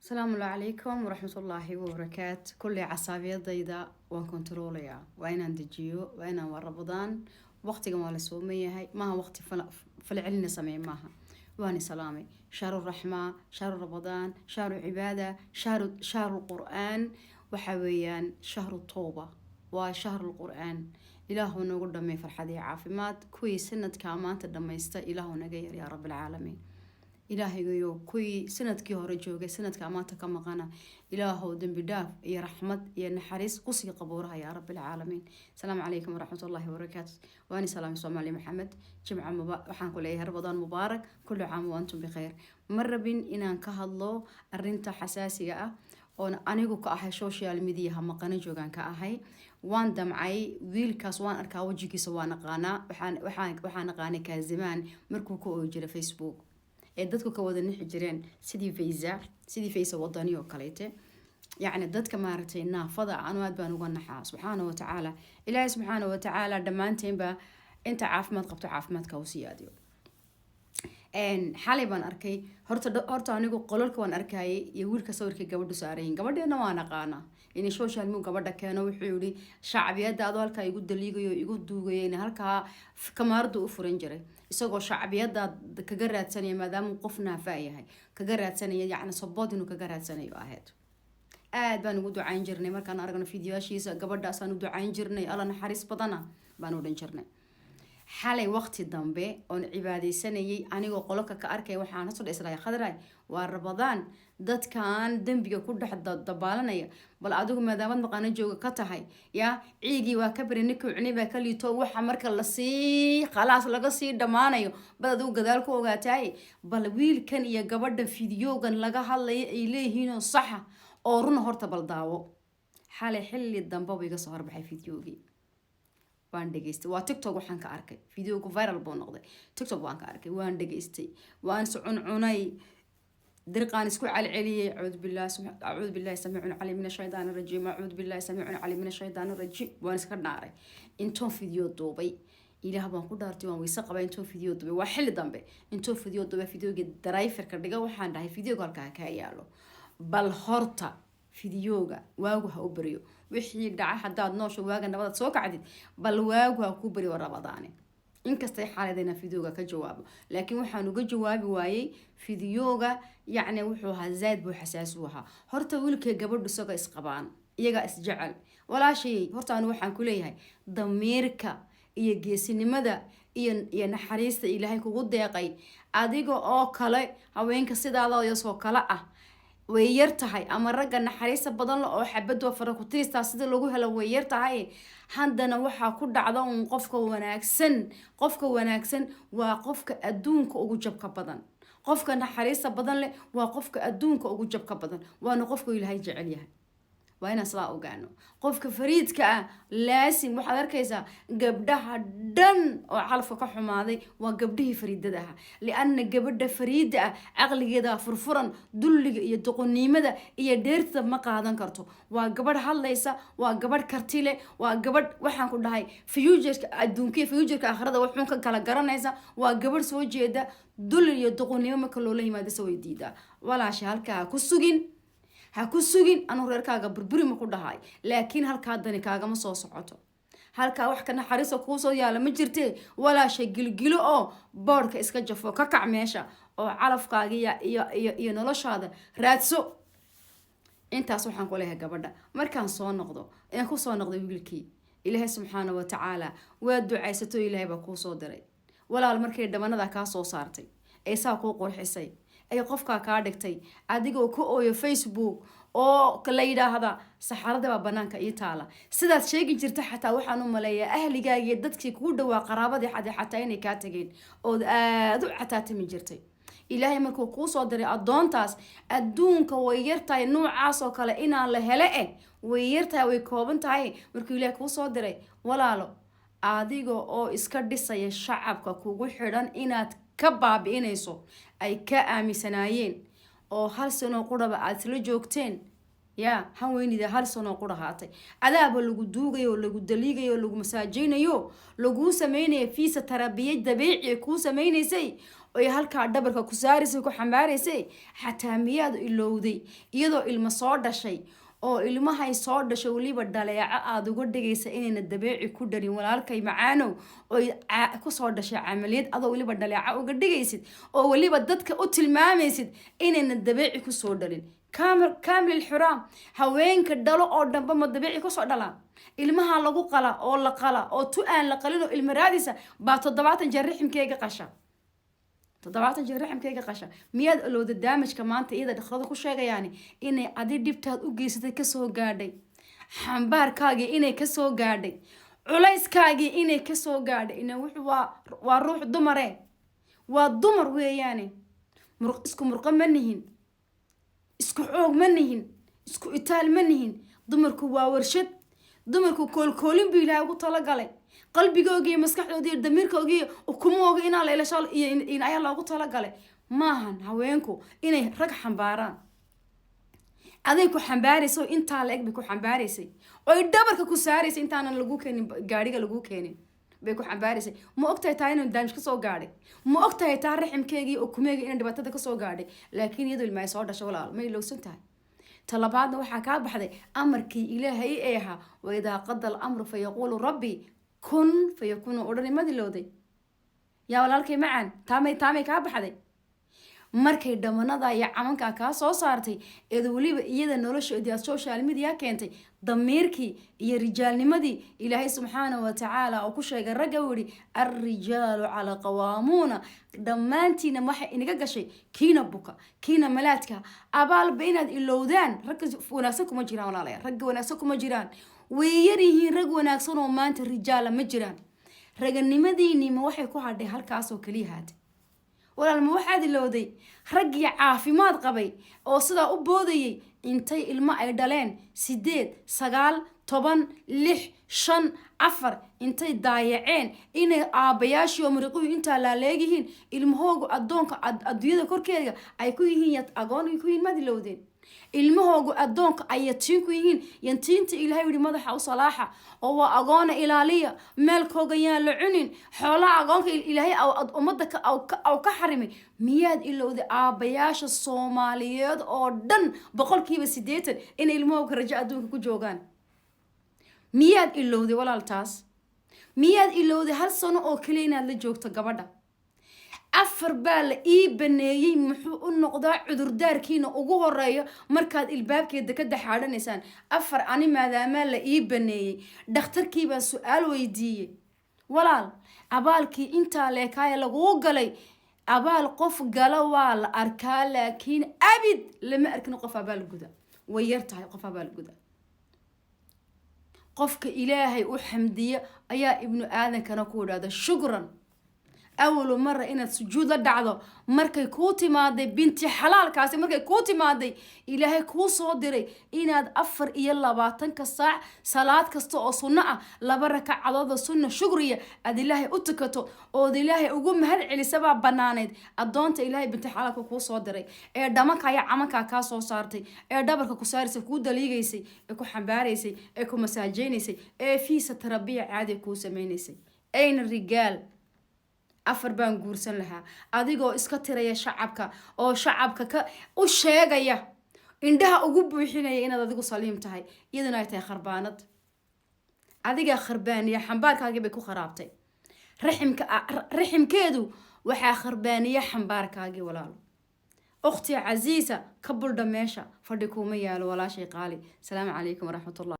Asalaamu calaykum waraxmatullaahi wabarakaat. Kulley casaabiyadayda waan kontaroolayaa, waa inaan dejiyo, waa inaan, waa Ramadaan, waqtigan waa la sooman yahay, maaha waqti falcelina sameey maaha. Waani salaamay. Shahru raxmaa, shahru Ramadaan, shahru cibaada, shahru qur-aan, waxa weeyaan shahru tooba, waa shahru qur-aan. Ilaahu nagu dhamay farxad iyo caafimaad. Kuwii sanadkaa maanta dhammaysta Ilaahu naga yar, yaa rabbilcaalamiin. Ilaahaygayo, kuwii sanadkii hore joogay sanadkaa maanta ka maqana, Ilaahow dembi dhaaf iyo raxmad iyo naxariis kusii qabuuraha, yaa rabbilcaalamiin. Asalaamu calaykum waraxmatullaahi wabarakaatu. Waani salaamay Soomaali Maxamed. Jimca waxaan ku leeyahay Ramadaan mubaarak, kullu caam wa antum bikhayr. Ma rabin inaan ka hadlo arinta xasaasiga ah oon anigu ka ahay social mediaha, maqano joogaan ka ahay. Waan damcay wiilkaas, waan arkaa wejigiisa, waan aqaanaa. Waxaan aqaanay kaazimaan markuu ka ooyi jiray Facebook ee dadku ka wada nixi jireen, sidii Faysa Wadani oo kaleete. Yacni dadka maaragtay naafada anu aad baan uga naxaa. Subxaana wa tacaala, Ilaahay subxaana wa tacaala dhammaanteenba inta caafimaad qabto caafimaadka u siyaadiyo. Xalay baan arkay. Horta anigu qolalka waan arkayay iyo wiilka sawirka gabadhu saarayin. Gabadheena waan aqaanaa inay social media gabadha keeno. Wuxuu yihi shacbiyadda adoo halkaa igu daliigayo, igu duugayo, in halkaa kamaaradu u furan jiray, isagoo shacbiyadda kaga raadsanaya, maadaama uu qof naafaa yahay, kaga raadsanaya, yacni support inuu kaga raadsanayo ahayd. Aad baan ugu ducayn jirnay markaan aragno fiidiyoashiisa. Gabadhaasaan u ducayn jirnay, Alla naxariis badana baan odhan jirnay. Xalay waqti dambe oon cibaadeysanayay, anigoo qolka ka arkay, waxaan hasoo dhislahay: "Khadray, waa Ramadaan, dadkan dembiga ku dhex dabaalanaya, bal adigu maadaamad maqaano jooga ka tahay, yaa ciigii waa ka bari, ninkii cuni baa ka liito, waxa marka lasii khalaas laga sii dhammaanayo, bal adigu gadaal ku ogaataay, bal wiilkan iyo gabadhan fideogan laga hadlaya ay leeyihiinoo saxa oo runa horta bal daawo." Xalay xilli dambe buu iga soo horbaxay fideogii, waan dhegaystay. Waa TikTok waxaan ka arkay, videogu viral buu noqday, TikTok waan ka arkay, waan dhegaystay, waan is cuncunay, diriqaan isku celceliyey. Acuudu billahi, acuudu billahi samiicun caliim min ashaytaan arajiim, acuudu billahi samiicun caliim min ashaytaan arajiim. Waan iska dhaaray intoon video duubay. Ilaah baan ku dhaartay, waan weyse qabay intoon video duubay. Waa xilli dambe intoon video duubay, videogii driverka dhiga. Waxaan dhahay: "Videoga halkaa kaa yaalo, bal horta videoga waagu ha u baryo. Wixii dhacay haddaad noosho, waaga nabadaad soo kacdid, bal waagu ha ku baryo Rabadaane." Inkastay xaaladayna videoga ka jawaabo, laakiin waxaan uga jawaabi waayey videoga, yacni wuxuu ahaa zaad buu xasaasi u ahaa. Horta wiilkay gabadhu isaga isqabaan, iyagaa isjecel. Walaashay, horta anu waxaan ku leeyahay damiirka iyo geesinimada iyo naxariista Ilaahay kugu deeqay, adiga oo kale haweenka sidaadasoo kale ah way yar tahay, ama ragga naxariista badan la oo xabadoo fara ku tiristaa sida lagu helo way yar tahay. Haddana waxaa ku dhacda uun qofka wanaagsan. Qofka wanaagsan waa qofka adduunka ugu jabka badan. Qofka naxariista badan leh waa qofka adduunka ugu jabka badan, waana qofka Ilaahay jecel yahay. Waa inaan sidaa ogaano. Qofka fariidka ah laasim waxaad arkaysaa gabdhaha dhan oo calafka ka xumaaday waa gabdhihii fariidada ahaa, lianna gabadha fariida ah caqligeeda furfuran, dulliga iyo doqonnimada iyo dheertada ma qaadan karto. Waa gabadh hadlaysa, waa gabadh karti leh, waa gabadh, waxaan ku dhahay, futureka adduunka iyo futureka aakhirada waxuun ka kala garanaysa. Waa gabadh soo jeeda. Dulli iyo doqonnimo marka loola yimaado se way diidaa. Walaasha, halkaa ha ku sugin, ha ku sugin. Anuu reerkaaga burburi ma ku dhahay, laakiin halkaa dani kaagama soo socoto, halkaa wax ka naxariiso kuu soo yaala ma jirtee. Walaasha, gilgilo oo boodhka iska jafo, ka kac meesha oo calafkaaga iyo noloshaada raadso. Intaas waxaan ku leeyahay gabadha. Markaan soo noqdo, aan kusoo noqday wiilkii, Ilaahay subxaana wa tacaala, waa ducaysato, Ilaahay baa kuu soo diray. Walaal, markay dhabanada kaa soo saartay ee saa kuu qurxisay, ay qofkaa kaa dhigtay, adigoo ka ooyo Facebook oo la yidhaahda saxarada baa banaanka ii taala, sidaad sheegi jirta, xataa waxaan u maleeyaa ahligaaga iyo dadkii kugu dhawaa, qaraabadii xade xataa inay kaa tageen ood aada u cataatami jirtay. Ilaahay markuu kuu soo diray addoontaas, adduunka way yartahay nuucaas oo kale inaan la hele eh, way yartahay, way kooban tahay. Markuu Ilaahay kuu soo diray, walaalo, adiga oo iska dhisaya shacabka kugu xidhan inaad ka baabi'inayso ay ka aaminsanaayeen oo hal sano quraba aada isla joogteen. Yaa han weynida hal sanoo qurahaatay, adaaba lagu duugayo oo lagu daliigayo oo lagu masaajeynayo, laguu sameynaya fiisa tarabiya dabiici kuu sameynaysay, oy halkaa dhabarka ku saaraysay, ku xambaaraysay. Xataa miyaad ilowday iyadoo ilmo soo dhashay, oo ilmahay soo dhashay weliba dhaleeco aada uga dhigaysa inayna dabeeci ku dhalin, walaalkay macaanow, oy kusoo dhashay camaliyad, adoo weliba dhaleeco uga dhigaysid oo weliba dadka u tilmaamaysid inayna dabeeci kusoo dhalin? Kaamil xuraam, haweenka dhalo oo dhanba ma dabiici kusoo dhalaan? Ilmaha lagu qala oo la qala oo tu aan la qalin oo ilma raadisa baa 70 jeer riximkeega qasha, 70 jeer raximkayga qasha. Miyaad olowda damage-ka maanta iyada dhakhrada ku sheegayaani inay adi dhibtaad u geysatay kasoo gaadhay, xambaarkaagii inay kasoo gaadhay, culayskaagii inay kasoo gaadhay? Ina wuxuu waa ruux dumare, waa dumar weeyaane. Isku murqo ma nihin, isku xoog ma nihin, isku itaal ma nihin. Dumarku waa warshad, dumarku koolkoolin buu Ilaahay ugu talagalay. Qalbigooga iyo maskaxdooda iyo damiirkooga iyo ukumahooga inaa la ilasho iyo in ayaa loogu talagalay. Maahan haweenku inay rag xambaaraan. Aday ku xambaaraysa oo intaa la eg bay ku xambaaraysay, oy dhabarka ku saaraysay. Intaanan lagu keenin gaadhiga lagu keenin bay ku xambaaraysay. Ma ogtahay taa inuu damage kasoo gaadhay? Ma ogtahay taa raximkeegii oo kumeega inay dhibaatada kasoo gaadhay? Laakiin iyadoo ilmaay soo dhasho, walaal, ma ilowsan tahay? Talabaadna waxaa kaa baxday amarkii Ilaahay ee ahaa "وإذا قضى الأمر فيقول ربي كن فيكون" odhani madilowday yaa walaalkay macaan? Taamay kaa baxday markay dhamanada iyo camankaa kaa soo saartay, eed weliba iyada nolosheedii aad social media keentay. Damiirkii iyo rijaalnimadii Ilaahay subxaana wa tacaala oo ku sheegay ragga uu yihi "الرجال على قوامون", dhammaantiina waxay inaga gashay kiina buka, kiina malaadka abaalba inaad ilowdaan. Ragga wanaagsan kuma jiraan, walaalayaal, ragga wanaagsan kuma jiraan. Way yar yihiin rag wanaagsan oo maanta rijaala, ma jiraan. Raganimadiinima waxay ku hadhay halkaasoo keliya haatay. Walaal, ma waxaad ilowday raggii caafimaad qabay oo sidaa u boodayay intay ilmo ay dhaleen 8, 9, 10, 6, 5, 4 intay daayaceen, inay aabbayaashii oo mariquhu intaa laaleegyihiin, ilmahoogu addoonka adduunyada korkeeda ay ku yihiin, agoon ay ku yihiin? Maad ilowdeen ilmahoogu addoonka ay yatiin ku yihiin? Yantiinta Ilaahay yihi madaxa u salaaxa oo waa agoona ilaaliya, meelkooga yaan la cunin, xoolaha agoonka Ilaahay ummadda aw ka xarimay. Miyaad ilowday aabbayaasha Soomaaliyeed oo dhan 80% inay ilmahooga rajo adduunka ku joogaan? Miyaad ilowday, walaal, taas? Miyaad ilowday hal sano oo kaliya inaad la joogto gabadha? Afar baa la ii baneeyey muxuu u noqdaa cudurdaarkiina ugu horeeyo markaad ilbaabkeeda ka daxaadhanaysaan? Afar ani maadaamaa la ii baneeyey, dhakhtarkii baan su-aal weydiiyey. Walaal, abaalkii intaa leekaaya laguu galay, abaal qof gala waa la arkaa, laakiin abid lama arkin qof abaal guda. Way yar tahay qof abaal guda. Qofka Ilaahay u xamdiya ayaa ibnu aadankana ku idhahda shukran. Awalu mara inaad sujuud la dhacdo markay kuu timaaday binti xalaalkaasi, markay kuu timaaday, Ilaahay kuu soo diray, inaad 24-ka saac salaad kasta oo sunno ah laba rakacadood sunna shukriya aad Ilaahay u tukato ood Ilaahay ugu mahad celisabaa banaaneyd. Addoonta Ilaahay binti xalaalka kuu soo diray ee dhamanka iyo camankaa kaa soo saartay, ee dhabarka ku saaraysay, kuu daliigaysay, ee ku xambaaraysay, ee ku masaajeynaysay, ee fiisa tarabiya caadi kuu sameynaysay. Ayna rigaal afar baan guursan lahaa, adigoo iska tiraya shacabka oo shacabka ka u sheegaya, indhaha ugu buuxinaya inaad adigu saliim tahay, iyaduna ay tahay kharbaanad. Adigaa kharbaaniya, xambaarkaagii bay ku kharaabtay raximka. Raximkeedu waxaa kharbaaniya xambaarkaagii, walaalo. أختي عزيزة, ka buldha meesha, fadhi kuuma yaalo, walaashay qaali. Asalaamu calaykum waraxmatullah.